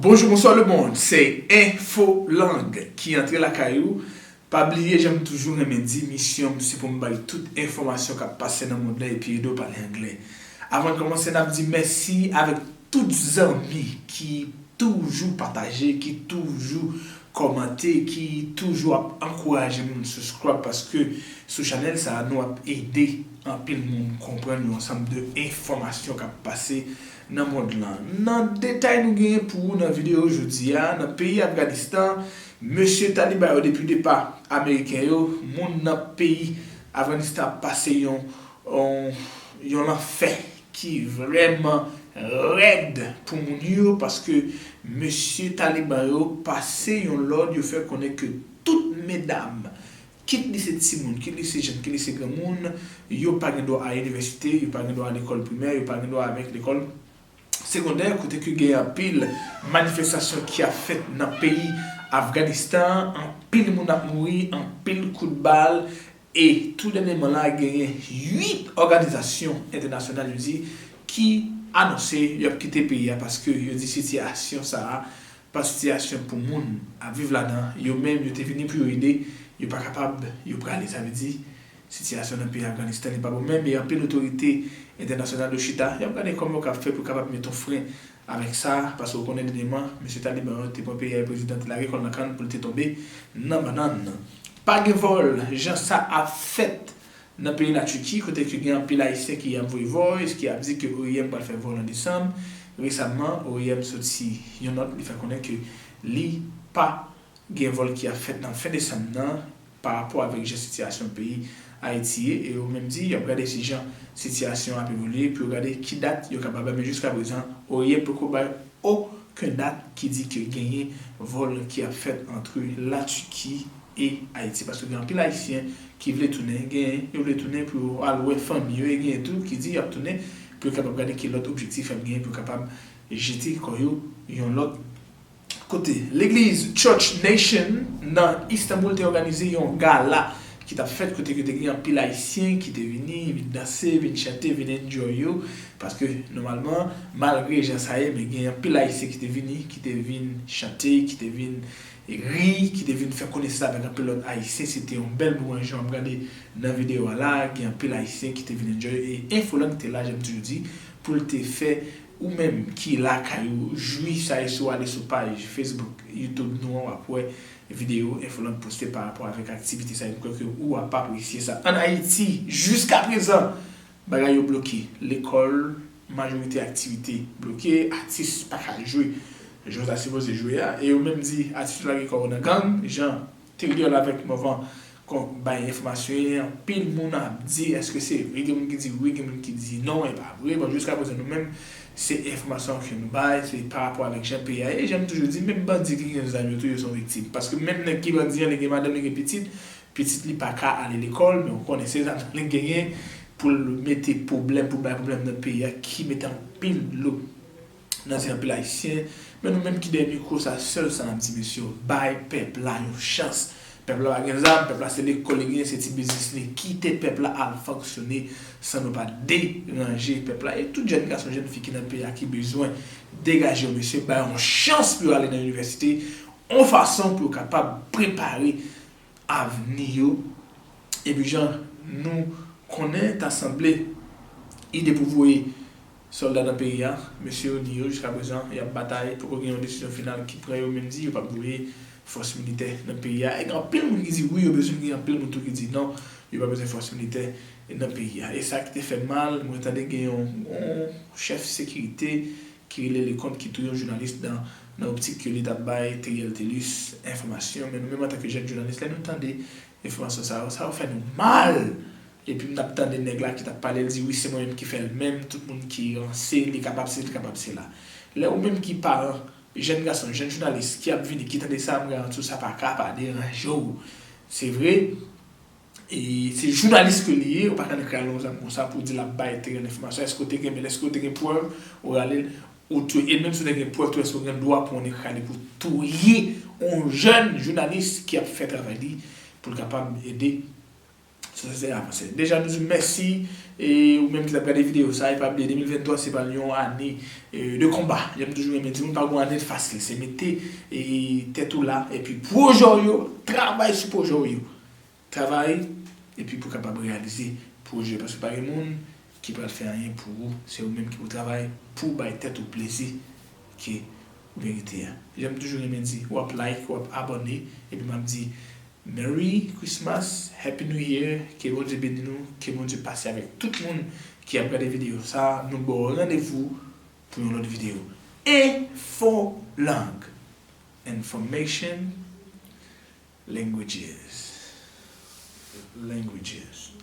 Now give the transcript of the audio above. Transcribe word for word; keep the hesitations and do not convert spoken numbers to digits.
Bonjou, bonswa lemonn, se Enfolang ki antre lakay ou. Pa bliye, jan m toujou renmen di, misyon m se pou m bay tout enfòmasyon k ap pase nan mond lan epi ede w pale anglè. Avan n kòmanse, n ap di mèsi avèk tout zanmi ki toujou pataje, ki toujou kòmante, ki toujou ap ankouraje moun subscribe, paske sou chanèl sa a, nou ap ede anpil moun konprann yon ansanm de enfòmasyon k ap pase nan mond lan. Nan detay nou genyen pou ou nan videyo jodi a, nan peyi Afganistan, mesye Taliban yo, depi depa ameriken yo, moun nan peyi Afganistan ap pase yon, yon, yon lanfè ki vrèman rèd pou moun yo, paske mesye Taliban yo pase yon lòd, yo fè konnen ke tout medam, kit li se timoun, kit li se jèn, kit li se granmoun, yo pa gen dwa al inivèsite, yo pa gen dwa al lekòl primè, yo pa gen dwa avèk lekòl segondè, kote ke gen anpil manifestasyon ki ap fèt nan peyi Afganistan, anpil moun ap mouri, anpil kout bal, e tou dènyèman la, genyen uit òganizasyon entènasyonal, yo di, ki anonse y ap kite peyi a, paske yo di sitiyasyon sa a pa sitiyasyon pou moun ap viv ladan. Yo menm, yo te vini pou yo ede, yo pa kapab, yo prale. Sa vle di, sitiyasyon nan peyi Afganistan, li pa bon menm, e anpil otorite entènasyonal yo chita, y ap gade kòman yo ka fè pou kapab mete yon fren avèk sa, paske w konnen dènyèman, mesye Taliban yo te pran peyi a, e prezidan te lage kò l nan kann pou l te tonbe nan bannann. Pa gen vòl, jan sa ap fèt nan peyi Latiki, kote ke gen anpil Ayisyen ki ap voye voice, ki ap di ke O I M pral fè vòl an desanm. Resaman, O I M soti yon nòt, li fè konnen ke li pa gen vòl ki ap fèt nan fen desanm nan pa rapò avèk jan sitiyasyon peyi Ayiti ye, e yo menm di y ap gade si jan sitiyasyon ap evolye pou yo gade ki dat yo kapab bay, men jiska prezan, O I M poko bay okenn dat ki di ke genyen vòl ki ap fèt ant Latiki e Ayiti, paske gen anpil Ayisyen ki vle tounen, gen yo vle tounen pou yo al wè fanmi yo, e gen tou ki di y ap tounen pou yo kapab gade ki lòt objektif y ap genyen pou yo kapab jete kò yo yon lòt kote. Legliz Church Nation nan Istanbul te òganize yon gala ki t ap fèt, kote ke te gen anpil Ayisyen ki te vini, vin danse, vin chante, vin enjoy yo, paske nòmalman, malgre jan sa ye, men gen anpil Ayisyen ki te vini, ki te vin chante, ki te vin ri, ki te vin fè konesans avèk anpil lòt Ayisyen. Se te yon bèl moman, jan w ap gade nan videyo a la, gen anpil Ayisyen ki te vin enjoy, e Enfolang te la, jan m toujou di, pou l te fè ou menm ki lakay ou jwi sa. E si w ale sou paj Facebook, YouTube nou an, w ap wè videyo Enfolang poste pa rapò avèk aktivite sa yo. M kwè ke ou ap apresye sa. Ann Ayiti, jiska prezan, bagay yo bloke. Lekòl, majorite aktivite bloke, atis pa ka jwe. Jan sa sipoze jwe a, e yo menm di atis yo lage kò yo nan gang, jan Teriel avèk Morvan kon bay enfòmasyon, anpil moun ap di èske se vre, gen moun ki di wi, gen moun ki di non, e pa vre. Bon, jiska prezan nou menm, se enfòmasyon ke nou bay, se pa rapò avèk jan peyi a ye. Jan m toujou di, menm bandi ki gen zam yo tou, yo se yon viktim. Paske menm nèg ki bandi an, li gen madanm, li gen pitit, pitit li pa ka ale lekòl, men ou konnen se zam li genyen pou l mete pwoblèm, pou bay pwoblèm nan peyi a, ki mete anpil dlo nan zye anpil Ayisyen. Men nou menm ki dèyè mikwo sa, sèl sa n ap di, mesye, bay pèp la yon chans. Pèp la pa gen zam, pèp la se lekòl li genyen, se ti biznis li. Kite pèp la al fonksyone san nou pa deranje pèp la. E tout jèn gason, jèn fi ki nan peyi a ki bezwen degaje yo, mesye, bay yon chans pou yo ale nan inivèsite, yon fason pou yo kapab prepare avni yo. Epi jan nou konnen, ta sanble ide pou voye sòlda nan peyi a, mesye yo ni yo jiska prezan, y ap batay, poko gen yon desizyon final ki pran, yo menm di yo p ap voye fòs militè nan peyi a. E gen anpil moun ki di wi, yo bezwen, gen anpil moun tou ki di non, yo pa bezwen fòs militè nan peyi a. E sa ki te fè m mal, mwen tande gen yon, yon chèf sekirite ki rele Leconte, ki touye yon jounalis nan, nan optik ke li t ap bay Teriel Thelus enfòmasyon. Men nou menm antanke jèn jounalis, lè nou tande enfòmasyon sa yo, sa yo fè nou mal. Epi m t ap tande nèg la ki t ap pale, l di wi, se mwen menm ki fè l menm, tout moun ki ranse, li kapab sesi, li kapab sela. Lè ou menm ki paran, jèn gason, jèn jounalis ki ap vini, ki tande sa, m garanti w sa pa ka pa deranje w. Se vre, e se jounalis ke li ye, ou pa ka annik rale yon zam konsa pou di l ap bay Teriel enfòmasyon. Èske w te gen, men èske w te gen prèv, ou rale l, ou touye. E menm si w te gen prèv tou, èske w gen dwa pou w annik rale pou touye yon jèn jounalis ki ap fè travay li, pou l kapab ede sosyete a avanse? Deja, nou di w mèsi E ou menm ki t ap gade videyo sa, e pa bliye de mil venntwa se pral yon ane e, de konba. Jan m toujou renmen di moun, pa gen ane fasil. Se mete e, tèt ou la, epi pwojè w yo, travay sou pwojè w yo. Travay, epi pou kapab reyalize pwojè. Paske pa gen moun ki pral fè anyen pou ou. Se ou menm ki pou travay pou bay tèt ou plezi ke ou merite a. Jan m toujou renmen di, w ap like, w ap abòne, epi m ap di, Merry Christmas, Happy New Year, ke Bondye beni nou, ke Bondye pase avèk tout moun ki ap gade videyo sa, nou ba w randevou pou yon lòt videyo. Enfo lang, information, languages, languages.